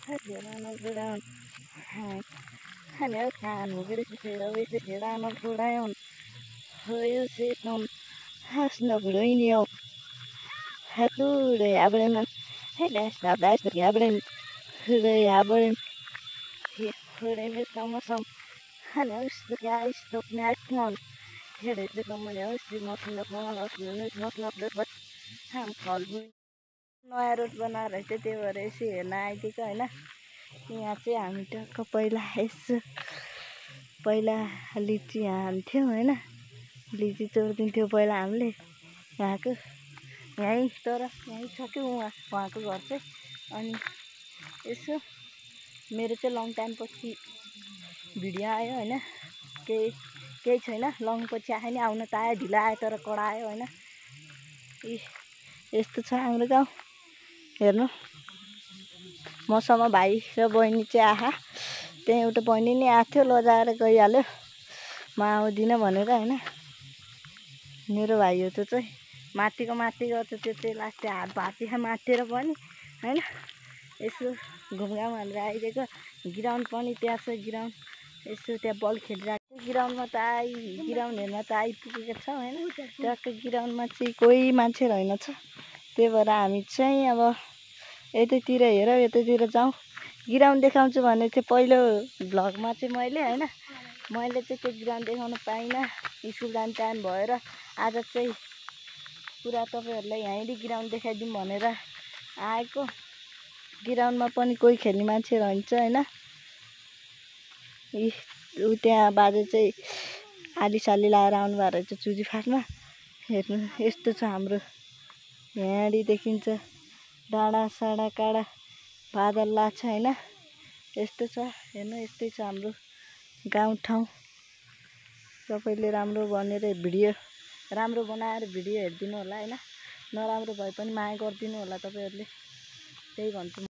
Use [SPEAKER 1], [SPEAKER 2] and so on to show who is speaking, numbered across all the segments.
[SPEAKER 1] Hello, down. Hello, can we get it down on the down? Who is it on? Has no radio. Hello, the Aberlin. Hey, that's the Aberlin. Who the Aberlin? Who they miss on some. Hello, the guys, the next one. Here is the someone else, the most in the one of the news, not the but I'm called. नयाँ road बनाएर चाहिँ त्यही भएर यसो हेर्न आइदिएको होइन। यहाँ चाहिँ हामी टक्क पहिला लिची यहाँ हान्थ्यौँ होइन। लिची चोरिदिन्थ्यो पहिला हामीले यहाँको। यहीँ तर यहीँ छ कि उहाँको घर चाहिँ। अनि यसो मेरो चाहिँ लङ टाइम पछि भिडियो आयो होइन। केही छैन, लङ पछि आयो नि, आउन त आयो, ढिलो आयो तर कडा आयो होइन। यस्तो छ हाम्रो गाउँ। हेर्नु, मसँग भाइ र बहिनी चाहिँ आहा। त्यहाँ एउटा बहिनी नै आएको थियो, लजाएर गइहाल्यो म आउँदिनँ भनेर होइन। मेरो भाइ हो त्यो चाहिँ, माथि गर्छ त्यो चाहिँ। लास्टै हात भाँच्यो माटेर पनि होइन। यसो घुमघाम हालेर आइदिएको। ग्राउन्ड पनि त्यहाँ छ, ग्राउन्ड यसो त्यहाँ बल खेलिरहेको। ग्राउन्डमा त ग्राउन्ड हेर्न त आइपुगेको छ होइन। टक्क ग्राउन्डमा चाहिँ कोही मान्छे रहेनछ। त्यही भएर हामी चाहिँ अब यतैतिर हेरौँ, यतैतिर जाउँ। ग्राउन्ड देखाउँछु भने चाहिँ पहिलो भ्लगमा चाहिँ मैले चाहिँ त्यो ग्राउन्ड देखाउन पाइनँ, स्कुल जाने टाइम भएर। आज चाहिँ पुरा तपाईँहरूलाई यहीँनिर ग्राउन्ड देखाइदिउँ भनेर आएको। ग्राउन्डमा पनि कोही खेल्ने मान्छे रहन्छ होइन। ऊ त्यहाँ बाजे चाहिँ आलीसाली लाएर आउनुभएको रहेछ चुजी फाट्न। हेर्नु, यस्तो छ हाम्रो। यहाँनिर देखिन्छ डाँडासाँडा काँडा बादल लाग्छ होइन। यस्तो छ हेर्नु, यस्तै छ हाम्रो गाउँठाउँ। सबैले राम्रो बनाएर भिडियो हेरिदिनु होला होइन। नराम्रो भए पनि माया गरिदिनु होला तपाईँहरूले, त्यही भन्छु।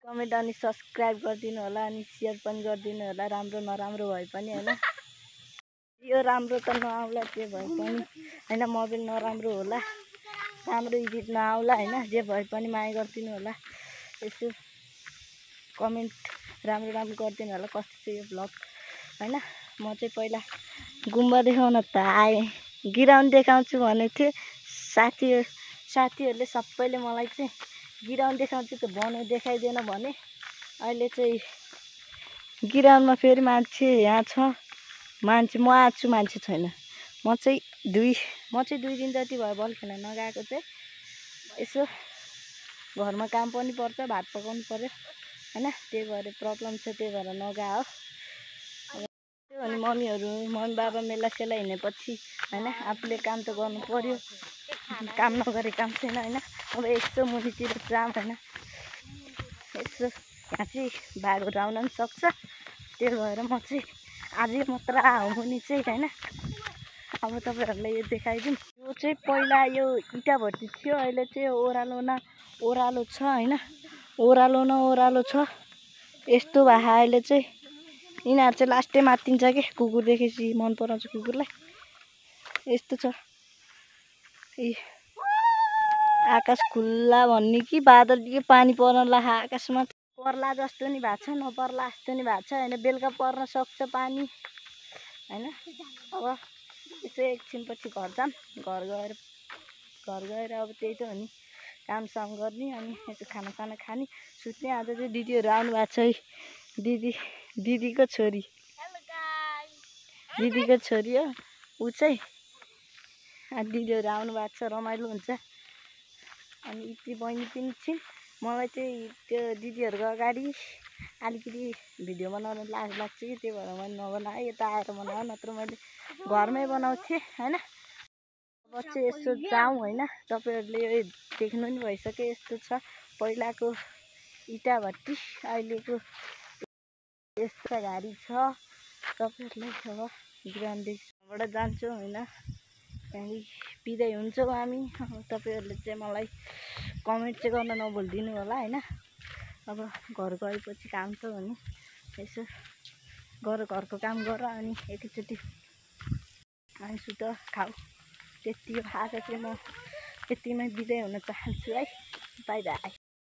[SPEAKER 1] कमेन्ट अनि सब्सक्राइब गरिदिनु होला, अनि सेयर पनि गरिदिनु होला। राम्रो नराम्रो भए पनि होइन। यो राम्रो त नआउला जे भए पनि होइन। मोबाइल नराम्रो होला, राम्रो एडिट नआउला होइन। जे भए पनि माया गरिदिनु होला। यसो कमेन्ट राम्रो गरिदिनु होला। कस्तो छ यो भ्लग होइन। म चाहिँ पहिला गुम्बा देखाउन त आएँ, ग्राउन्ड देखाउँछु भनेको थिएँ। साथीहरूले सबैले मलाई चाहिँ ग्राउन्ड देखाउँछु त देखाइदिएन भने। अहिले चाहिँ ग्राउन्डमा फेरि मान्छे यहाँ छ। म आएको छु, मान्छे छैन। म चाहिँ 2 दिन जति भयो बल खेल्न नगएको चाहिँ। यसो घरमा काम पनि पर्छ, भात पकाउनु पर्यो होइन। त्यही भएर प्रब्लम छ, त्यही भएर नगा हो। अनि मम्मी बाबा मेलासेला हिँडेपछि होइन आफूले काम त गर्नु पर्यो। काम नगरे काम छैन होइन। अब यसो मुनितिर जाम होइन। यसो यहाँ चाहिँ बाघहरू आउन पनि सक्छ। त्यही भएर म चाहिँ आजै मात्र मुनि चाहिँ होइन। अब तपाईँहरूलाई यो देखाइदिउँ। यो चाहिँ पहिला यो इँटा भर्ती थियो, अहिले चाहिँ ओह्रालो छ होइन। ओह्रालो छ। यस्तो भए अहिले चाहिँ यिनीहरू चाहिँ लास्टै मात्तिन्छ कि कुकुर देखेपछि मन पराउँछ कुकुरलाई। यस्तो छ। आकाश खुल्ला भन्ने कि बादल के पानी पर्न ला आकाशमा पर्ला जस्तो नि भएको छ, नपर्ला जस्तो नि भएको छ होइन। बेलुका पर्न सक्छ पानी होइन। अब यसो एकछिनपछि घर गएर अब त्यही त हो नि, कामसाम गर्ने अनि यसो खानासाना खाने, सुत्ने। आज चाहिँ दिदीहरू आउनु भएको छ है। दिदीको छोरी हो ऊ चाहिँ। दिदीहरू आउनु भएको छ, रमाइलो हुन्छ। अनि यति बहिनी पनि छिन्। मलाई चाहिँ त्यो दिदीहरूको अगाडि अलिकति भिडियो बनाउन लाज लाग्छ कि, त्यही भएर मैले नबनाएँ। यता आएर बनाएँ, नत्र मैले घरमै बनाउँथेँ होइन। अब चाहिँ यसो जाउँ होइन। तपाईँहरूले यो देख्नु नि भइसक्यो। यस्तो छ पहिलाको इँटा भट्टी, अहिलेको यस्तो गाडी छ। तपाईँहरूलाई अब ग्राउन्डबाट जान्छौँ होइन। त्यहाँदेखि बिदाइ हुन्छौँ हामी। तपाईँहरूले चाहिँ मलाई कमेन्ट चाहिँ गर्न नभुलिदिनु होला होइन। अब घर गएपछि काम छ भने यसो घरको काम गर अनि एकैचोटि सुत खाऊ। त्यति आज चाहिँ म यतिमै बिदाइ हुन चाहन्छु है। By by.